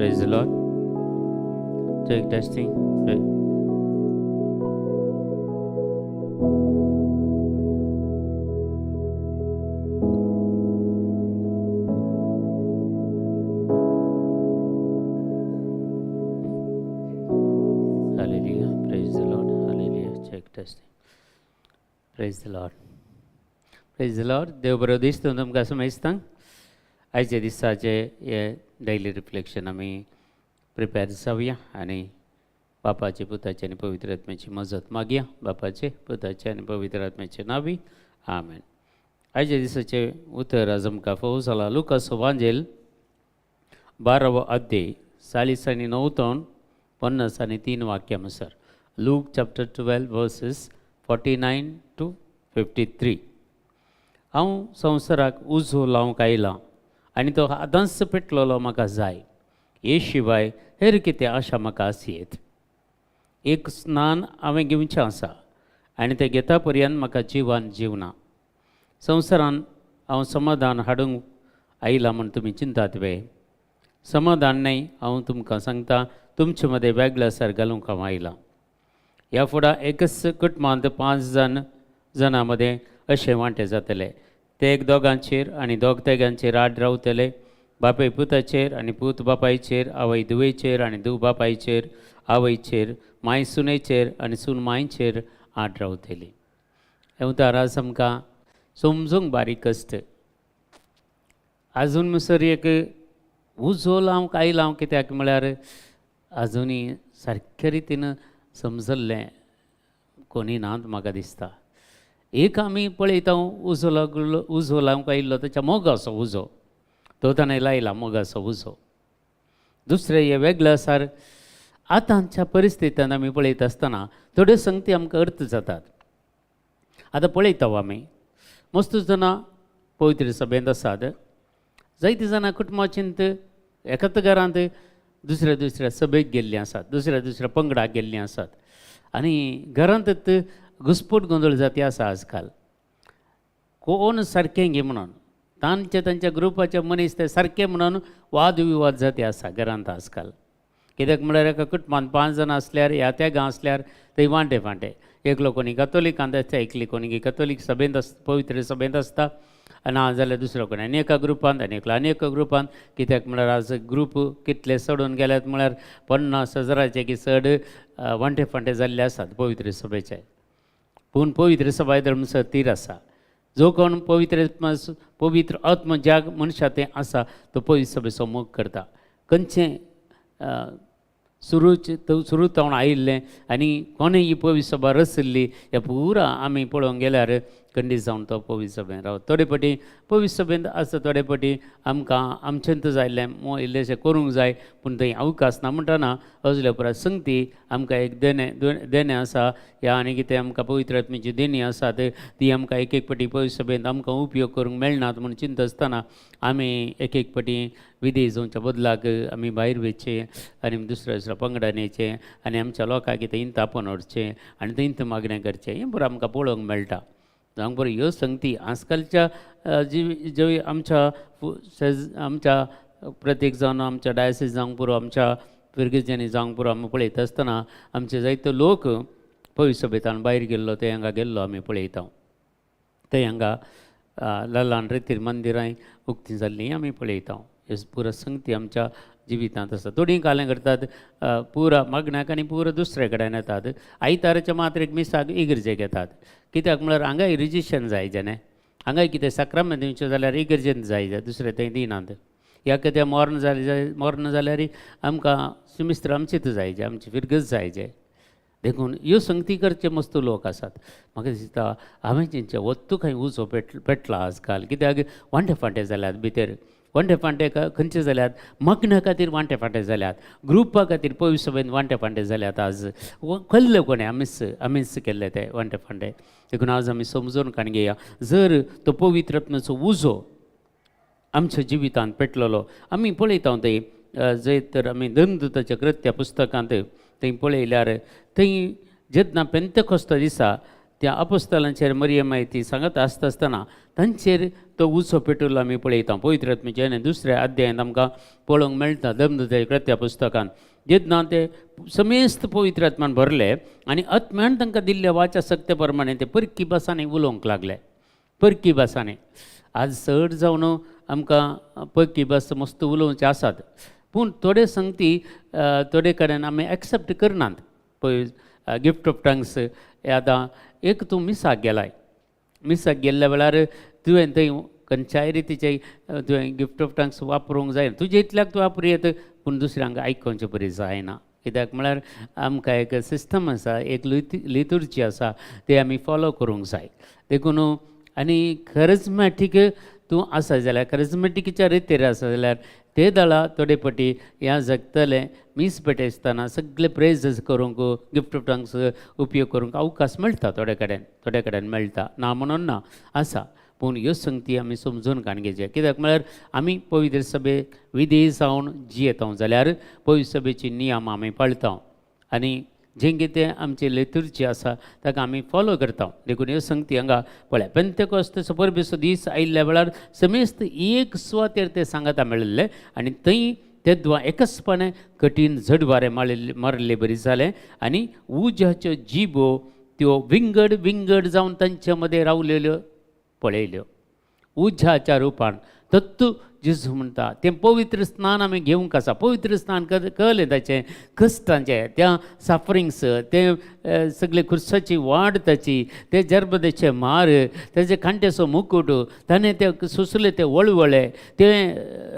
Praise the Lord. Check testing. Hallelujah. Praise the Lord. Hallelujah. Check testing. Praise the Lord. Praise the Lord. देव बरो दीस तुमकां समजता. आयच्या दिसाचे हे डेली रिफ्लेक्शन आमी प्रिपेर जावया आनी बापाचे पुताचे आनी पवित्र आत्म्याची मजत मागया. बापाचे पुताचे आनी पवित्र आत्म्याचे नावी आमेन. आयच्या दिसाचे उतर आज आमकां फोव जाला लुकास वांजेल 12वो अध्याय 40 आनी 9 तोन 50 आनी 3 वाक्यां sir. Luke chapter 12 verses 49 to 53. हांव संवसाराक उजो लावंक आयलां आनी तो आदांच पेटलेलो म्हाका जाय. हे शिवाय हेर कितें आशा म्हाका आसयेत. एक स्नान हांवें घेवचें आसा आनी तें घेता पर्यंत म्हाका जिवान जीवना. संवसारान हांव समाधान हाडूंक आयलां म्हूण तुमी चिंतात वे? समाधान न्हय, हांव तुमकां सांगता, तुमचे मदें वेगळेसार घालूंक हांव आयलां. ह्या फुडां एकच कुटुंबांत 5 जाणां मदें अशें वांटे जातले. ते एक दोगांचेर आनी दोग तेगांचेर आड रावतले. बापाय पुताचेर आनी पूत बापायचेर, आवय धुवेचेर आनी धूव बापायचेर, आवयचेर, माय सुनेचेर आनी सून मायचेर आड रावतली. हें उतार आज आमकां समजूंक बारीक कश्ट. आजून म्हणसर एक उजो लावंक आयलां कित्याक म्हळ्यार आजुनूय सारके रितीन समजल्लें कोणी नात म्हाका दिसता. एक आमी पळयता उजो लागलो, उजो लावंक आयिल्लो ताच्या मोगाचो उजो, तो ताणें लायला मोगाचो उजो. दुसरें हें वेगळें आसार आतांच्या परिस्थितीन आमी पळयता आसतना थोड्यो संगती आमकां अर्थ जातात. आतां पळयता आमी मस्त जाणां पवित्र सभेंत आसात, जायतीं जाणां कुटुंबाचेंत एकाच घरांत दुसऱ्या दुसऱ्या सभेक गेल्लीं आसात, दुसऱ्या दुसऱ्या पंगडाक गेल्लीं आसात आनी घरांत घुसपूट गोंदळ जाती आसा आजकाल. कोण सारकें घे म्हणून तांचे तांच्या ग्रुपाचे मनीस ते सारके म्हणून वाद विवाद जाती आसा घरांत आजकाल. कित्याक म्हळ्यार एका कुटुंबांत 5 जाणां आसल्यार ह्या तेगां आसल्यार थंय वांटे फांटे, एकलो कोणी कथोलिकांत आसता, एकली कोणी कथोलीक सभेंत आसता, पवित्र सभेंत आसता, ना जाल्यार दुसरो कोणी आनी एका ग्रुपांत आनी एकलो आनी एका ग्रुपांत. कित्याक म्हळ्यार आज ग्रूप कितले चडून गेल्यात म्हळ्यार 50,000 की चड वांटे फांटे जाल्ले आसात पवित्र सभेचे. पूण पवित्र सभा धर्म तीर आसा. जो कोण पवित्र पवित्र आत्म ज्या मनशा तें आसा तो पवित्र सभेचो मोग करता. खंयचें सुरूच सुरू जावन आयिल्लें आनी कोणें ही पवित्र सभा रचिल्ली हें पुरा आमी पळोवंक गेल्यार खंडीत जावन तो पवित्र सभेन रावता. थोडे फावटी पवित्र सभेंत आसता, थोडे फावटी आमकां आमचेंत जायल्लें इल्लेशें करूंक जाय पूण थंय अवकाश ना म्हणटना अजले उपरांत संगती आमकां एक देणें देणें आसा ह्या आनी कितें आमकां पवित्र आत्म्याची देणी आसात ती आमकां एक एक फावटी पवित्र सभेंत आमकां उपयोग करूंक मेळनात म्हूण चिंता आसतना आमी एक एक फावटी विधी जावच्या बदलाक आमी भायर वयचें आनी दुसऱ्या दुसऱ्या पंगडान येचें आनी आमच्या लोकांक कितें इंत आपोवन हाडचें आनी थंय मागणें करचें. हें बरें आमकां पळोवंक मेळटा. जावंक बरें ह्यो संगती आजकालच्या जी ज्यो आमच्या आमच्या प्रत्येक जावन आमच्या डायसीस जावंक पुरो, आमच्या फिरगर्जांनी जावंक पुरो, आमी पळयता आसतना आमचे जायते लोक पवित्र सभेंतल्यान भायर गेल्लो ते हांगा गेल्लो आमी पळयता. ते हांगा ल्हान रितीर मंदिरांय उक्तीं जाल्लीं आमी पळयता. ह्यो पुरा संगती आमच्या जिवितांत आसा. थोडीं काल्यां करतात पुरा मागण्याक आनी पुरा दुसरे कडेन येतात. आयताराच्या मात्र एक मिसाक इगर्जेक येतात. कित्याक म्हळ्यार हांगाय रिजिशन जाय जेणे हांगाय कितें साक्रामेंत दिवचें जाल्यार इगर्जेंत जाय जाय, दुसरें थंय दिनात. ह्या कितें मर्ण जालें जाय, मर्ण जाल्यार आमकां सिमिस्त्र आमचीच जाय जे, आमची फिरगज जाय जे. देखून ह्यो संगती करचे मस्त लोक आसात. म्हाका दिसता हांवें तेंचे वत्तू खंय उजो पेटला आजकाल. कित्याक वांटे फांटे जाल्यात भितर, वांटे फांटे खंयचे जाल्यात मग्ना खातीर वांटे फांटे जाल्यात, ग्रुपा खातीर पवित्र सभेन वांटे फांटे जाल्यात. आज कल्ले कोणें आमीच आमीच केल्ले ते वांटे फांटे. देखून आज आमी समजून काण घेया, जर तो पवित्र आत्म्याचो उजो आमच्या जिवितांत पेटलेलो आमी पळयता थंय जंय तर आमी धर्मदूताच्या कृत्या पुस्तकांत थंय पळयल्यार थंय जेन्ना पेंतेकोस्त दिसा त्या अपोस्तलांचेर मरियम ती सांगत आसता आसतना तांचेर तो उजो पेटुलो आमी पळयता. पवित्र आत्म्याचे आनी दुसऱ्या अध्यायांत आमकां पळोवंक मेळटा धर्मदूताच्या कृत्या पुस्तकान, जेन्ना ते समेस्त पवित्र आत्मान भरले आनी आत्म्यान तांकां दिल्ल्या वाचा सक्ते प्रमाणे ते परकी भासांनी उलोवंक लागले. परकी भासांनी आज चड जावन आमकां परकी भास मस्त उलोवचे आसात, पूण थोडे संगती थोडे कडेन आमी एक्सेप्ट करनात. पळय गिफ्ट ऑफ टंग्स आतां एक तूं मिसाक गेलाय, मिसाक गेल्ल्या वेळार तुवें थंय खंयच्याय रितीचे तुवें गिफ्ट ऑफ टंग्स वापरूंक जाय, तुजे इतल्याक तूं वापरूं येता, पूण दुसऱ्यांक आयकोवचे बरी जायना. कित्याक म्हळ्यार आमकां एक सिस्टम आसा, एक लितुर्जी आसा, ते आमी फॉलो करूंक जाय. देखून आनी खरिजमॅटीक तूं आसा जाल्यार, खरिजमॅटिकीच्या रितीर आसा जाल्यार ते दळा थोडे पटी ह्या जगतले मीस पेटयतना सगळे प्रेजस करूंक गिफ्ट ऑफ टंग्स उपयोग करूंक अवकाश मेळटा, थोडे कडेन थोडे कडेन मेळटा, ना म्हणून ना आसा. पूण ह्यो संगती आमी समजून काण घेवचे, कित्याक म्हळ्यार आमी पवित्र सभेक विधी जावन जियेता जाल्यार पवित्र सभेची नियम आमी पाळटा आनी जें कितें आमचे लेतुर्ची आसा ताका आमी फॉलो करता. देखून ह्यो संगती हांगा पळय पेंतेकोस्त परबेचो दीस आयिल्ल्या वेळार समेस्त एक सुवातेर ते सांगाता मेळिल्ले आनी थंय तेद्वा एकसपणे कठीण झडवारें मारिल्ले बरी जालें आनी उज्याच्यो जिबो त्यो विंगड विंगड जावन तांचे मदें रावलेल्यो पळयल्यो उज्याच्या रुपान. तत्तू जेजू म्हणटा तें पवित्र स्नान आमी घेवंक आसा. पवित्र स्नान कळ्ळें ताचें कश्टांचें, त्या सफरिंग्स, तें सगळे खुर्साची वाड ताची, ते जर्बदेचे मार, ताचे कांट्याचो मुकूट, ताणें ते सोंसले ते वळवळे, ते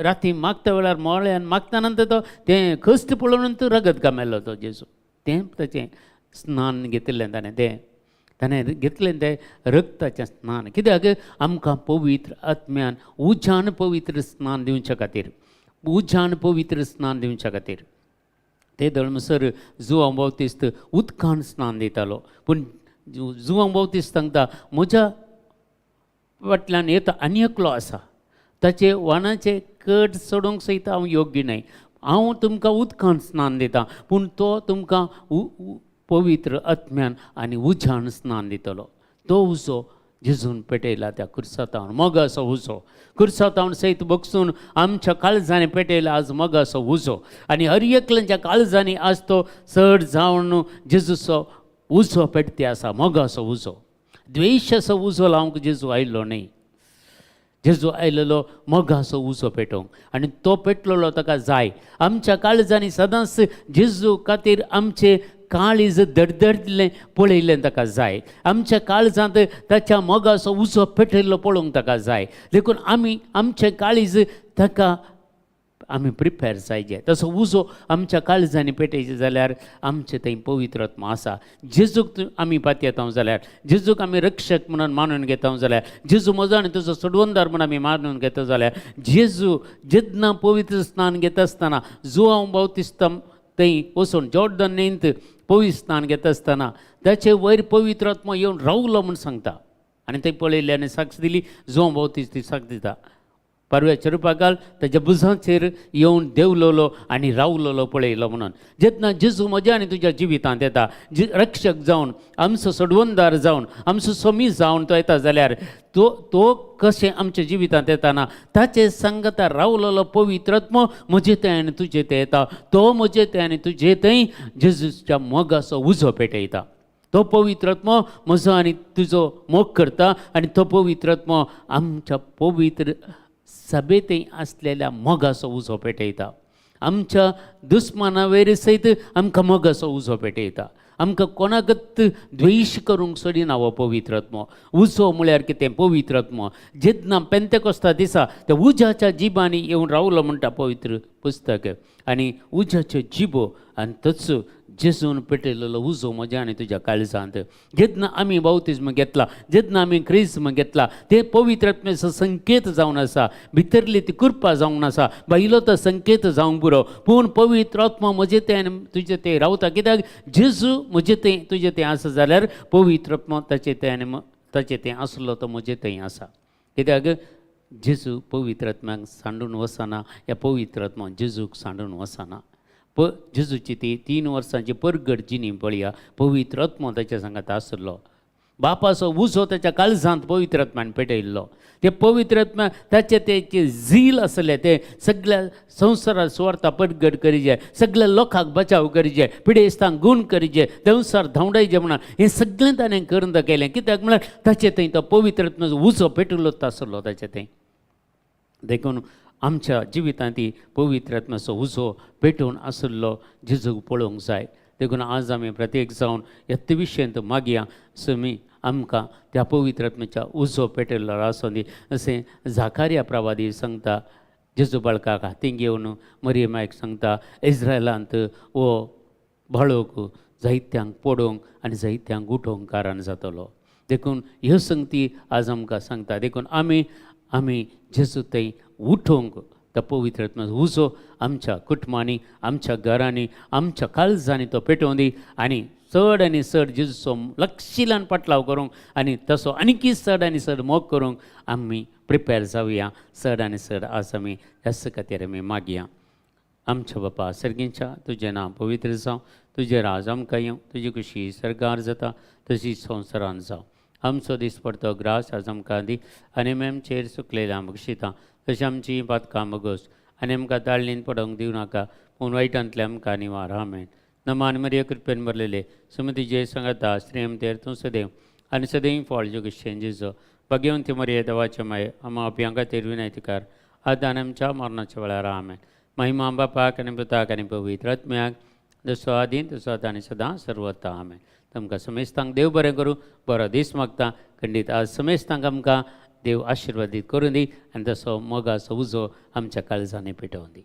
राती मागता वेळार मोळे आनी मागता नंतर तो तें कश्ट पळोवन तो रगत गमेल्लो तो जेजू. तें ताचें स्नान घेतिल्लें ताणें, तें ताणें घेतलें तें रक्ताचें स्नान. कित्याक आमकां पवित्र आत्म्यान उज्यान पवित्र स्नान दिवच्या खातीर, उज्यान पवित्र स्नान दिवच्या खातीर. ते धर्मसर जुवांव बावतिस्त उदकान स्नान दितालो, पूण जुवांव बावतिस्त सांगता म्हज्या फाटल्यान येता आनी एकलो आसा, ताचे वाणाचे कट सोडूंक सयत हांव योग्य न्हय, हांव तुमकां उदकान स्नान दितां, पूण तो तुमकां पवित्र आत्म्यान आनी उज्यान स्नान दितलो. तो उजो जेजून पेटयला त्या खुर्सातावन, मोगाचो उजो खुर्सातावन सयत बगसून आमच्या काळजांनी पेटयला आज मोगाचो उजो. आनी हर एकल्याच्या काळजांनी आज तो चड जावन जेजूचो उजो पेटते आसा, मोगाचो उजो. द्वेशाचो उजो लावंक जेजू आयलो न्हय, जेजू आयलेलो मोगाचो उजो पेटोवंक आनी तो पेटलेलो ताका जाय. आमच्या काळजांनी सदांच जेजू खातीर आमचे काळीज दडदडलें पळयलें ताका जाय, आमच्या काळजांत ताच्या मोगाचो उजो पेटयल्लो पळोवंक ताका जाय. देखून आमी आमचें काळीज ताका आमी प्रिपेर जायजे. तसो उजो आमच्या काळजांनी पेटयचे जाल्यार आमचें थंय पवित्र आत्मा आसा. जेजूक आमी पातयेता जाल्यार, जेजूक आमी रक्षक म्हणून मानून घेता जाल्यार, जेजू म्हजो आनी तुजो सोडवणदार म्हणून आमी मानून घेता जाल्यार, जेजू जेन्ना पवित्र स्नान घेता आसतना जुवांव बावतिस्ता थंय वचून जॉर्डन न्हंयंत पवित्र स्नान घेता आसतना ताचे वयर पवित्र आत्मा येवन रावलो म्हूण सांगता. आनी थंय पळयलें आनी साक्ष दिली, जुवांव बावतिस्त ती साक्ष दिता, पारव्याच्या रुपाकाल ताच्या भुजांचेर येवन देंवलोलो आनी रावलोलो पळयलो म्हणून. जेन्ना जेजू म्हज्या आनी तुज्या जिवितांत येता, रक्षक जावन, आमचो सोडवणदार जावन, आमचो स्वामी जावन तो येता जाल्यार तो तो कशें आमच्या जिवितांत येताना ताचे सांगता रावलोलो पवित्र आत्मो म्हजे थंय आनी तुजे थंय येता, तो म्हजे थंय आनी तुजे थंय जेजूच्या मोगाचो उजो पेटयता. तो पवित्र आत्मो म्हजो आनी तुजो मोग करता आनी तो पवित्र आत्मो आमच्या पवित्र सभेंतय आसलेल्या मोगाचो उजो पेटयता. आमच्या दुस्माना वयर सयत आमकां मोगाचो उजो पेटयता. आमकां कोणाकच द्वेश करूंक सोडिना हो पवित्र आत्मो. उजो म्हळ्यार कितें? पवित्र आत्मो जेन्ना पेंतेकोस्ता दिसा त्या उज्याच्या जिबांनी येवन रावलो म्हणटा पवित्र पुस्तक, आनी उज्याच्यो जिबो आनी तोच जेजून पेटयलेलो उजो म्हज्या आनी तुज्या काळजांत. जेन्ना आमी बावतिज्म घेतला, जेन्ना आमी क्रिज्म घेतला, ते पवित्र आत्म्याचो संकेत जावन आसा, भितरली ती कृपा जावन आसा, भायलो तो संकेत जावंक पुरो, पूण पवित्र आत्मा म्हजे ते आनी तुजे ते रावता. कित्याक जेजू म्हजे ते तुजे ते आसा जाल्यार पवित्र आत्मा ताचे ते आनी ताचे ते आसलो तो म्हजे थंय आसा. कित्याक जेजू पवित्र आत्म्याक सांडून वचना, ह्या पवित्र आत्मा जेजूक सांडून वचना. जेजूची ती 3 वर्सांची परगट जिणी पळया, पवित्र आत्मो ताच्या सांगात आसलो. बापाचो उजो ताच्या काळजांत पवित्र आत्म्यान पेटयल्लो. ते पवित्र आत्म्या ताचे ते झील आसले ते सगळ्या संवसारार सुवार्ता पटगट करीजे, सगळ्या लोकांक बचाव करीजे, पिडेस्तांक गूण करीजे, देंवसार धांवडायचे म्हणून हें सगळें ताणें करून दाखयलें. कित्याक म्हळ्यार ताचे थंय तो पवित्र आत्म्याचो उजो पेटयल्लोच आसलो ताचे थंय. देखून आमच्या जिवितांत ती पवित्र आत्म्याचो उजो पेटोवन आशिल्लो जेजूक पळोवंक जाय. देखून आज आमी प्रत्येक जावन ह्या विशयांत मागया समी आमकां त्या पवित्र आत्म्याच्या उजो पेटयल्लो आसूं दी. अशें झाकारिया प्रवादी सांगता जेजू बाळकाक हातीं घेवन मरियम मायक सांगता, इस्रायलांत हो बाळक जायत्यांक पडोवंक आनी जायत्यांक उठोवंक कारण जातलो. देखून ह्यो संगती आज आमकां सांगता. देखून आमी आमी जेजू थंय उठोवंक तो पवित्र आत्म्याचो उजो आमच्या कुटुंबांनी, आमच्या घरांनी, आमच्या काळजांनी तो पेटोवन दी आनी चड आनी चड जेजूचो लक्षिलान पाटलाव करूंक आनी तसो आनीकी चड आनी चड मोग करूंक आमी प्रिपेर जावया. चड आनी चड आज आमी ह्याच खातीर आमी मागया. आमच्या बापा सर्गींच्या, तुजें नांव पवित्र जावं, तुजें राज आमकां येवं, तुजी खुशी सर्गार जाता तशी संवसारान जावं. आमचो दिसपडतो ग्रास आज आमकां दी आनी आमी आमचेर चुकलेल्या बक्षिता तशें आमची पातकां बगोस आनी आमकां ताळणीन पडोवंक दिवं नाका, पूण वायटांतले आमकां निवार. आमेन. नमान मरिया, कृपेन भरलेले, सुमतीजे सांगता, स्त्रियम तेर तूं सदैव आनी सदैव फळ जुगशेन जेजो. भाग्यवंती मरिये, देवाचे माये, आमा पाप्यां खातीर विनंती कर, आतां आनी आमच्या मरणाच्या वेळार. आमेन. महिमा बापाक आनी पुताक आनी पवित्र आत्म्याक, जसो आदीं तसो आतां आनी सदां सर्वता. आमेन. तुमकां समेस्तांक देव बरें करूं, बरो दीस मागता. खंडीत आज समेस्तांक आमकां देव आशिर्वादीत करूं दी आनी तसो मोगाचो उजो आमच्या काळजांनी पेटोवन दी.